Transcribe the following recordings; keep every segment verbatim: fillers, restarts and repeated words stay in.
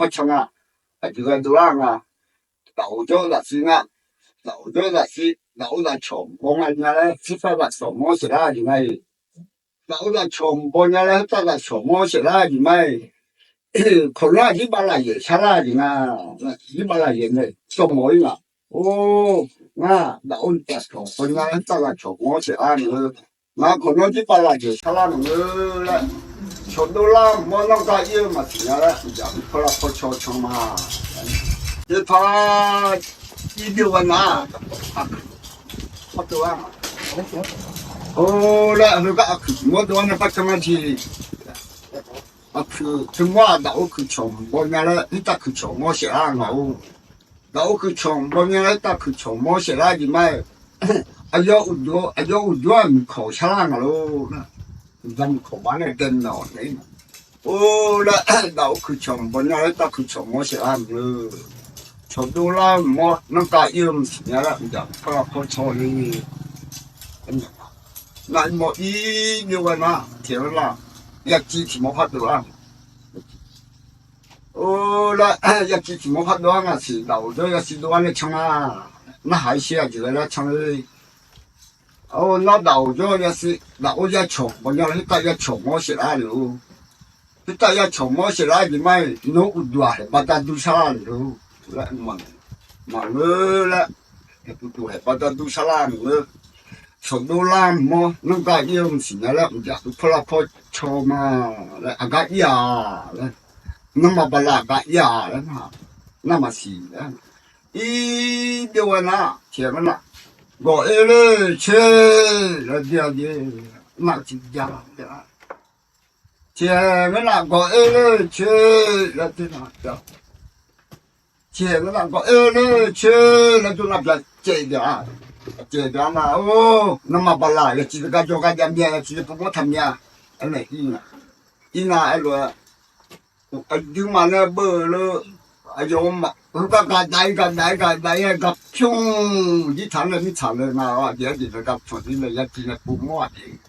parcan nga. Aqjeq ghae dovlar nga. Daqov jawr zaqsiq nga. Daqov jawr zaqsiq, daqov zaqcawq baw nga nya laer, sirpar zaqcawq mawr saef lar jeq nga-iq. Daqov zaqcawq baw nya laer, sirpar zaqcawq mawr saef lar jeq ma-iq. Kawqlanr aqjir bavlaf yaef sharlar jeq nga. Aqjir bavlaf yaef nae cawv mawf-ir nga. Or, ngar daqov zaqcawq baw nya laer, sirpar zaqcawq mawr saef lar maqngeur. Ngar kawqlanr jir bavlaf yaef sharlar maqngeur laer, cawqdov lar mawr nanrgav ir-eu maqsiq nya laer, uqdzaq pawlar pawcaw can ma. Oepa, ir byov ghae nar, aqkuiq mawr dov-ar ma. Or laer, heugar aqkuiq mawr dov-ar nae parcan nga jeq. Aqkuiq teu mawr-aq, daqov kuiqcawq baw nya laer, irtav kuiqcawq mawr saef lar nga-or. Daqov kuiqcawq baw nya laer, irtav kuiqcawq mawr saef lar jeq ma-iq. Aqyawf uqduq, aqyawf uqduq-aq miqkawq sharlar nga lor. Uqdzaq miqkawq bar nae dae nawq nae. Or laer, daqov kuiqcawq baw nya laer, irtav kuiqcawq mawr saef lar maqngeur. Cawqdov lar mawr nanrgav ir-eu maqsiq nya laer, uqdzaq pawlar pawcaw le. Ngar mawr ir byov ghae nar, tiq-anr lar, yaciv tiq mawr pardov-ar. Or laer, yaciv tiq mawr pardov-ar ngaq siq, daqov jawr yaciv dov-ar nae can nga. Narhaq-ir shir aqjeq ghae lar can le. Or, nar daqov jawr yaciv, daqov yacawq baw nya laer, irtav yacawq mawr saef lar le-or. Irtav yacawq mawr saef lar jeq ma-iq, nawr uqduq-aq haeq baqda dur sharlar le-or laer, maqngeur laer, uqduq haeq baqda dur sharlar maqngeur. Cawqdov lar mawr nanrgav ir-eu maqsiq nya laer, uqdzaq pawlar pawcaw ma laer, aqgar ir-aq laer, nanrma bala aqgar ir-aq laer, nar maqsiq laer. Ir byov ghae nar, tiq-aer nar, gawq-er le coer laer dir-a jeq, nar tiqjav-a. Tiq-aer nar, gawq-er le coer laer dir nar, tiq-aer nar, gawq-er le coer laer dur nar, byacaev bya, caev bya nar, or, nanrma bala yaciv gar jawr gar jav myav, yaciv pov mawr taq myav. Aernaeq ir nga, ir nar aerlof-aer, aqduimaf nae beu-eu lor, aqyawf-anr maqheugar gaqdav-ir gaqdav-ir gaqdav-ir-aer gaqpyawr-eu jir taq nae mirtsaq nae nga-awr, aqjeq-aer jeq nae gaqpyawr jir nae yaciv nae pov mawr-aq jeq.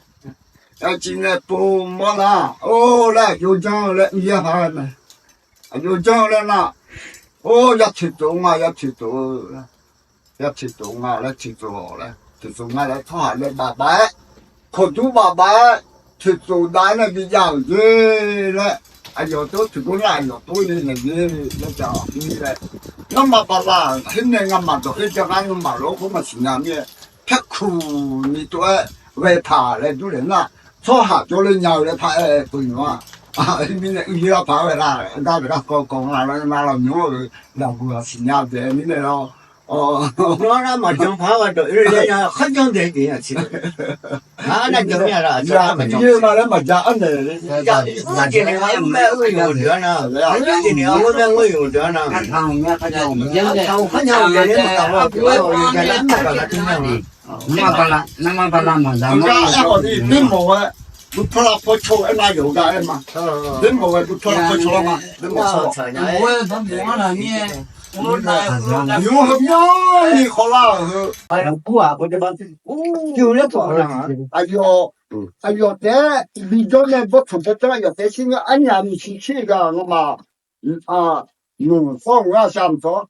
Yaciv nae pov mawr nar, or laer aqjox janr-eu laer uir-ar paq-aer mae. Aqjox janr-eu laer nar, or ya toeqtsof nga, ya toeqtsof-eu laer, ya toeqtsof nga laer, toeqtsof-awq laer, toeqtsof nga laer tsawrhaq nae bafbaf-aer, kawqdur bafbaf-aer, toeqtsof dav-aer nae bijav-euq jer laer, aqyawf tov toeqgor nar aqyawf tov ni naeq jer laer jav-awq ni laer, nanrma bala khoer nae ngamaf dawq-ir jav gar ngamaf lof-aer khoer maqsiq nya mir-aer, paerkuq ni tov-aer ghae paq laer dur le nar, tsawrhaq jawrle nya-eu laer paq-aer peuq nymr-aq, mirnae uir-ar paq-aer ghae lar, gar gar kawv kawv nga laer nar laf nymr-eu laqguq-aq siqnya daef mirnae lawr. Nawr nar maqjan paq-aer ghae dawq-ir le nya kharjan daef jeq-aq tiq, nar nar jan mir-a la, aqjeq ma laer maqjan arnaeq. Aqjeq ni ghaq-aer maer-eu yawqdeuq-ar nar, aqjeq ni ghaq-aer maer-eu yawqdeuq-ar nar, aqtaq-euq kharjan-eu daef nae maqtaq-awr, aqjeq ni ghaq-aer maer-eu yawqdeuq-ar nar. Nanrma bala, nanrma bala maqza mawr-a. Aerkhawf ni, bimawf ghae, bupawr lavpawr caw-eu aer nar yawqgar aer ma. Bimawf ghae bupawr lavpawr caw lar ma. Bimawf caw-a. Nymr heumyanr ni khawvlar-euq heu. Aqyawf, aqyawf taef-aer bijawr nae bawrtsanq bawrjanr aqyawf taef-aer shir ngae arnyaf maqsiq shir gaq ngamaf, nmq sawr ngar sha mq sawr.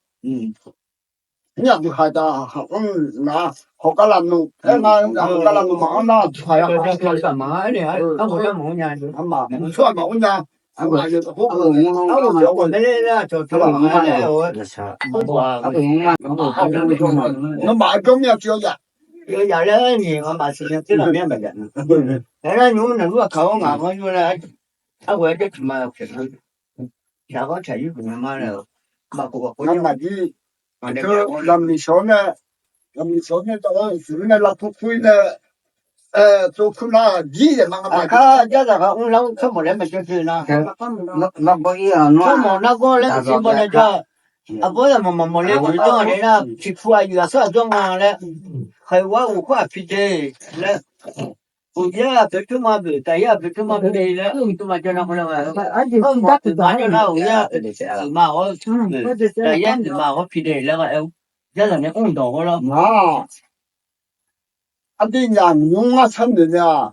Mr aqdui haq da haq-anr nar, hawqgar lavnmr aer nar, hawqgar lavnmr maqanr nar, aqdui haq ya. Aqma, mq tsawrhaq maqanr nya. Aqma, mq tsawrhaq maqanr nya. Nawmaf aqjawr mir-a tiq-awr ya. Yawzaq laer ni ngamaf siqnya tser lar mir-a maqya. Aernar nymr naqlur aqkaq-awr ngaq-anr yur laer, arghof-aer jar tiq ma-eu pyaeq-eu, shaq-anr taq yur guq nya ma laer-eu, maqkhof baqkhof nya ma jir. Teu zaqmiq shawq-anr nae, zaqmiq shawq-anr nae tawv-anr shuif-ir nae lavkur kur-ir nae, tsov kur nar jir yaeq ma. Aqkar jar zaqkhav mr lar-anr tsawrmawq laer maqjan teu nar, tsawrmawq nargawr laer tiqsiq baw nae jawr-a. Aqbawr zaqmawq maqmawq laer tiqjawr-a nae nar, tiqpu aqyuif aqsur aqjawr nga laer, khaiq war ghof khoer aqpi de laer, uqyaer aqpoeq tmrma boeq, taqyaer aqpoeq tmrma boeq laer, tmrma jawr nar khoer laer, aqpoeq tmrma jawr nar uqyaer aqpoeq tmrma ghawr, taqyaer aqpoeq tmrma ghawr pi de laer ghae-eu, jarzaq nae mr dawq ghawr lar ma. Aqdui nyaf nymr ngar sharnoeq nya-a.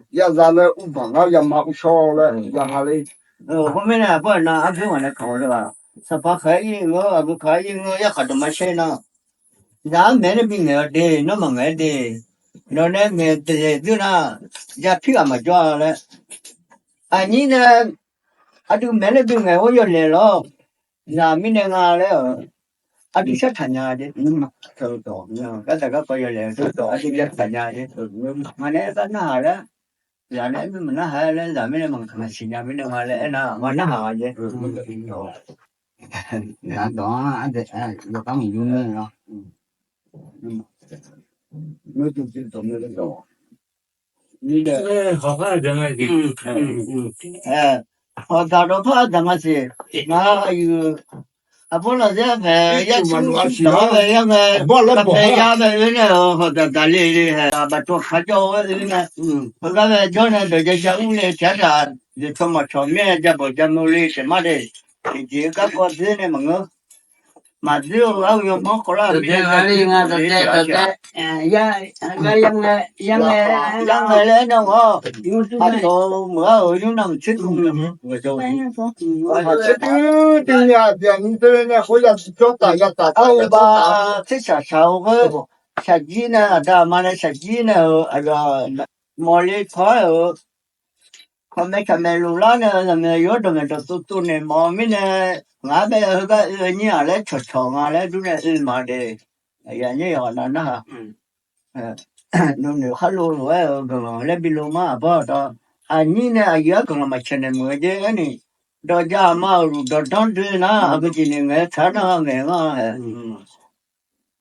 yazaq nae uvbanq ngar yama uvshawr laer yama le. Khoermirnae aqbawr aqna argeur maq nae kaq-awq le-aq, saqpaq kaq-aer ir ngeur, aqgeu kaq-aer ir ngeur, yarkhaq dawqma shaer nar, zaq-anr maeq nae bi ngaeq-awq de, nawr maqngaeq-aer de. Nawq nae ngaeq daeqdui nar, yapir ghaq maqjawr-a laer. Aqnyir nae aqdui maeq nae bi ngaeq-awr yawlaeq lawr, zaq mirnae nga laer-euq, aqdui shar taq nya jeq. Gardzaq garkawv yawlaeq-eu aqdui ya taq nya jeq. Ngaq nae aer gar narhaq laer, zaq nae aer mir maq narhaq-aer laer, zaq mirnae maqngaq siqnya mirnae nga laer aernar, maq narhaq-a jeq. Zaqdawq-anr aqdui yawkar maqyur nar-a. Hawqdaq dawqpar daq nga siq. Ngar aqyuif aqbawr lafzar paeq yar cir cir dawq-anr bae yar ngae, kaqpae yar bae oe nae-euq hawqdaq daqle le haeq, baqtawq kharjawr-aer oe nae, heugar bae jawr nae dawq ja ja ur le taef-aer taq, jeq caw maq cawq mir-aer ja bawq ja mawr le taef mar de. Tiqjeq-eu garkawv dzoer nae maqngeur. Maqdzoer-eu gharduq yawmanr kawvlar-euq mirnae, yar ngae laer aernar-awr, aqcawq-eu meuq-awr-euq nymr navmaqtser tmr, maqtser tmr, aqdui aqnyir dzoer nae khoer ya tiqjawr taf ya taf-awr, tser shaq shaq-eu khoer, shaqjir nae aqda aqma nae shaqjir nae-euq aqyawf mawqle tawq-aer-euq, kawqmaeq kaqmaeq loflar nae zaqmaeq yawr dawqmaeq dawqtsov tsov naeq mawf-eu mirnae, ngaq-anr bae heugar oe-eu nyir-aq laer cawqcawq nga laer dur nae oe ma de. Aqyuif aqnyir yawqghaq nav narhaq, nuinoeq khar lo lof-aer-euq guiqlanq laer bi lo mar aqbawr aqda. Aqnyir nae aqyuif-anr guiqlanq maqcaeq naeq muiq-eu jer aerni, dawqja aqma-euq luf dawqdanr doe nar, aqgeu jeq naeq ngaeq-aer tsaq-aer nar ngaeq ngar-a.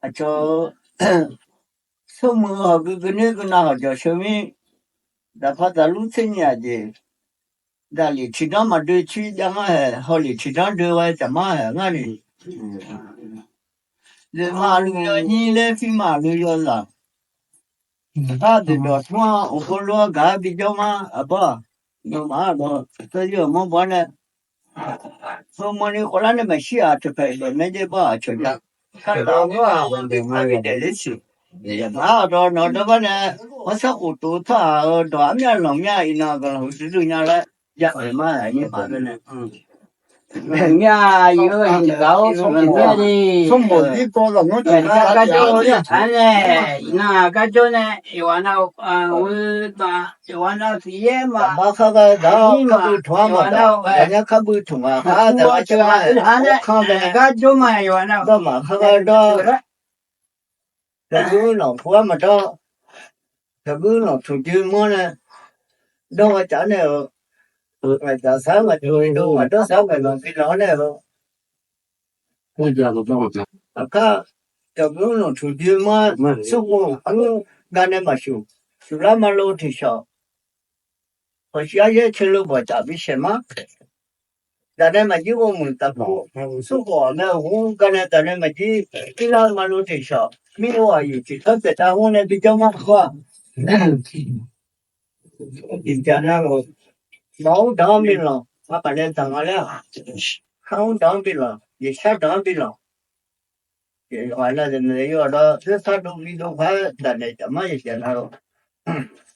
Aqcawq-eu smrmuiq hawq gui gui ner gui nav hawq jawq sheu mir, zaqpar zaqlur tser nyiq aqjeq, zaqlif tiqdanr maqdoe cir jav ngar haeq, hawlif tiqdanr doe ghae taq mar haeq ngar ni. Zoeqma aqluiq yawnyir laer firma aqluiq yawzaq, aqkar deuqdawq tmr-anr uqkhov lof-aer gaq-aer bijawr mar aqbawr-aq, nawmaf-anr dawq tawr yir-euq manrbawr nae heumawni khawvlar nae maqshir-aq, teuqpaeq daef maer jaer bawr-aq, aqcawq ja. Kar-aq, aqdawq nawr dawrbar nae, arsar khof tov-eu tsawrhaq-euq dawq armyav lanqmyav iqnan guiqlanq huiqdui dui nya laer, ja-euq mar aqnyir paq-aer nae. Aqmyav iq-eu aqnyir ghaq-awr smrmuiq mir-a ni. Garjawr nae, iqnan-aq garjawr nae, yawqghaq nav-eu, yawqghaq nav-eu tiq yaer ma, aqma khar ghae-eu daq-awr, karbui tmq-a ma, aqnyir karbui tmq-a, kar-aq daq-awr, garjawr ma yawqghaq nav-eu dawrmaf khar ghae-eu dawr. Taqguir lanq pu-ar maqdawr. Taqguir lanq tmq joe manr nae dawr ghae taf-aer nae-euq, ngaqdzaq sar-anr ngaqjoe dov, ngaqdawr sar-anr ngaqlanq bi lanq-anr nae-euq, aqkar taqguir lanq tmq joe manr smrkhof aqmur ganae maqshuq, shuqlar ma lov tiqshawq, hawqshir aryaer cae lo bawq taf bi saeq mar. Zaqnae maqjir ghawqmuiq taqpov, smrkhof aqmae-euq hmr ganae zaqnae maqjir, irlar-eu ma lov tiqshawq, mirghov aqyuif tiqkanr pyaeqtav hmr nae bijawr mar-aq, tiqjav nar-eu, maqmr daq-anr bi lanq, maqpaq nae daq nga laer-aq, kharmr daq-anr bi lanq, yeqshar daq-anr bi lanq. Aqnav zaqmaeq yawqdawr doer sar dov bi dov paq-aer daqnaeq taf mar yeqjav nar-eu,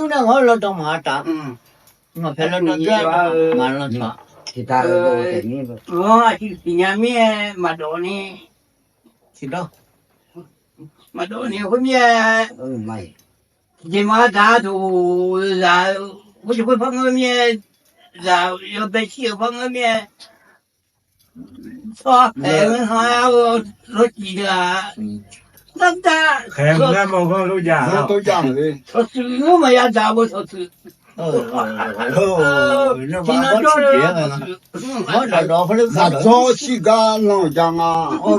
yur nae ngaq-anr lawdawq maqha taf. Ngaq paeq lawdawq jawr-a, ngaq lanq taq. Tiqdawq, aqyuif tiqnya mir-aer maqdawq ni, tiqdawq, maqdawq ni khoermir-aer, jeq maqha daq duq, zaq, khoerjeq khoer par ngeur mir-aer, zaq yawbae shir-euq par ngeur mir-aer, tsawrhaq paeq-eu ha-eu lawciq deuq-aq, dar dar, shawqshuif-anr maqya daq-eu shawqshuif. Tiqnan jawr-eu, dawqdawq khoer-anr gaq dawq shir gar lanq ja nga.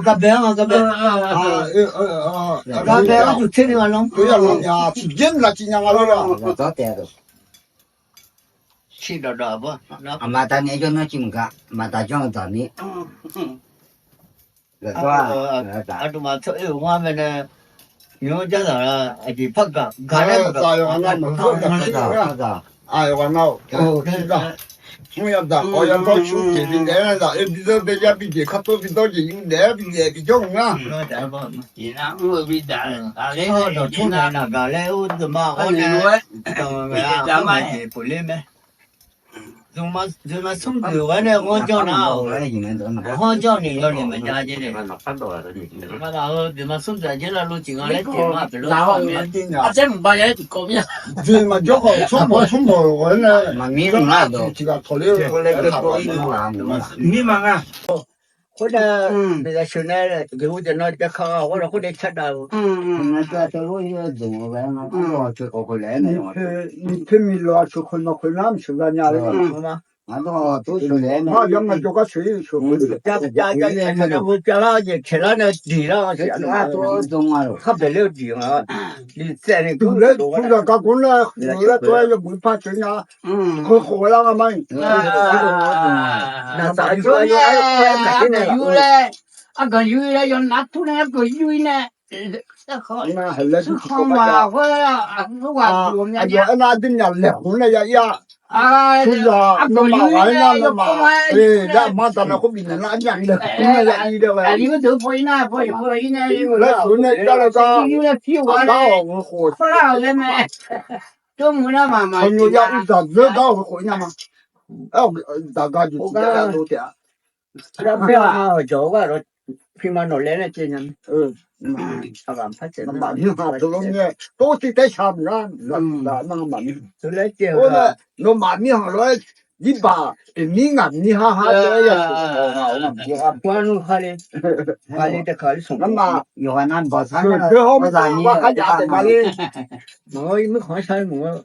Gaq bae-anr nga, gaq bae. Gaq bae-anr duq tser ni nga lanq. Tiqbyan lafciv nya nga lor-a. Aqma da nae jawr nar civ maqgaq, maqda janr-eu dzaq mir. Aqduimaf tsawr-eu ngar mae nae, nymr jarzaq aqjeq par gaq, gaq laer maqgaq, mr yadaq, awq yadawr cu teq bi daef-aer nar zaq-eu bi zeur bae yar bi jeq kar tov bi dawr jeq yur daef-aer bi daef bi jawr mq ngar. Dawqtawr nae naq gaq laer ur deuq ma-awr nae, jeq pyeufler mae. Dzoeqma smr dzoeq ghae nae ghanr janr nar-aq, ghanr janr ni yawni maqjav jeq nae. Dzoeqma smr dzoeq aqjeq lar lov tiq nga laer tiq ma pyeuflar-awr, dzoeqma jawr khawf smr mawf smr mawf ghae nae maqmir nar-aq, tiq ghaq tawq ler-eu mirma nga. Khoernae, miqzaq sheuq nae, jeqhu jeqnan jav ka gha-awr lafkhoer nae cardaf-eu, nyiq poer miqlof-aq sheuq khoeq nawq khoeq nar maqsheuq za nya le. Aqyawf maqjawr gar sheuq-ir sheuq khoeq, javlar jeq caeq lar nae diq lar-awr, kharbaeq ler-eu diq nga. Diq tsaev ni dur laer tuzaq kakhof nae huiq laer tov-aer yawmuiq par tsoeq nya. Khoeq khof lar nga ma-iq. Aqgaq yur laer, aqgaq yur laer yawnar tur nae aqgaq yur-ir nae, aqyawf aernar aqdui myaq laeqhmq nae ya-ir-a. Tuzaq nawmaf ghaq-aer nar nawmaf, laer aqma daq nae khoer bifnaeq nar aqnyaf laeqhmq nae ya-ir laer ghae, laer sheuq nae jar laer gar, aqgar-awq ghoe khof, tawqnyoq ya uqdzaq dzeur gar-awq ghoe khof nya ma. Aer-awq daq gar jeq tiqdav dov taef-a. Aqjawq-eu gar-awq, pirma nawq laer nae caev nya. Nawmaf mirkhanq teulof mirnae tov tiv taer shaq mq nar, nawmaf mirkhanq lof-aer Jirbaq tiqmir ngaq mir har har taef-aer ya. Yawqha pur-anr nmr khar le. Khar le taef kaq ir smq. Ngar ma yawqha nav bawq sar-aer, yawqha kharjav taef ma le. Maqngeur, ir mirkhanq-anr shar-aer maqngeur,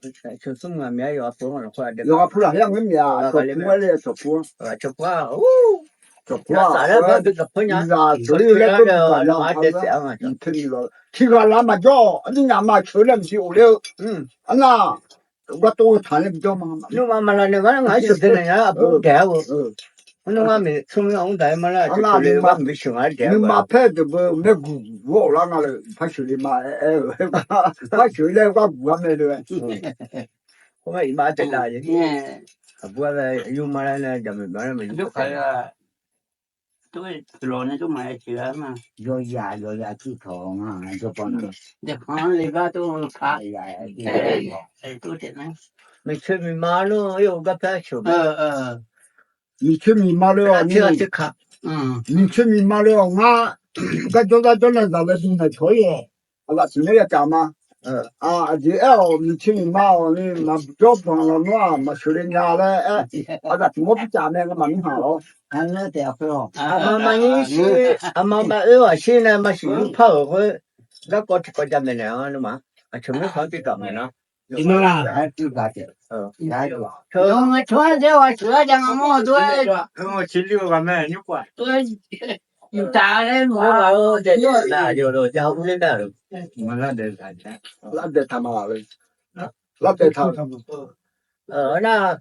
smq smr ngaq mir-a yawqha pur-anr lafkhoer-a. Yawqha pur lafkhoer-a ngeur mir-a, cawqpur-aer le, cawqpur-a. Cawqpur-a, cawqpur-a, zaq teulir-eu laer tov-a, tiqghaq laf maqjawr-awq, aqnyir nyaf ma ceuq laer maqsiq of ler-eu. Arnar, gar tov-eu taq laer bijawr ma. Nuima maqlav nae gar ngaq-aer sheuqdae naeq nya-aer aqbur daeq-a-eu. Arnar ngar maeq smr-anr daq-aer ma lar, nuima paer deuq beu maerguq guq-awr of lar nga le, par sheuqle ma aer-eu. Par sheuq laer gar guq-a mae le. Khoergar iqbax taef dav-a. Aqbur-a yur ma lar nae jaqmyawf ma lar maeq yur kar-a. Yawzaq yawzaq cuiv tawq nga, jawrbanq-anr le bar tov-eu ka. Miqcoeq miqma nar-eu gar par sheuq ma. Miqcoeq miqma le-awq ni, miqcoeq miqma le-awq ngar, garjawr garjawr nae zaqlae bi naeq cawq-ir-awq. Aqzaf tiq mawr ya caf ma. Aqjeq aer-awq, miqcoeq miqma-awq ni maqjawr banq lawq nawr-aq maqsheuqle nya laer aer, aqzaf tiq mawr bi caf mae, ngamaf mirkhanq lawr. Aqma maqnyir shir, aqma maqoer-aq shir nae maqsiq yurpar-euq khoer, garkawv tiqkawv jamaeq naeq-anr nmr-a. Aqcawq mirkhanq-anr bi gaq maeq nar. Aqcawq-anr dae ghaq sheuq-aer jav nga mawr-eu dov-aer, lar dae taq ma le. Lar dae taq. Nar,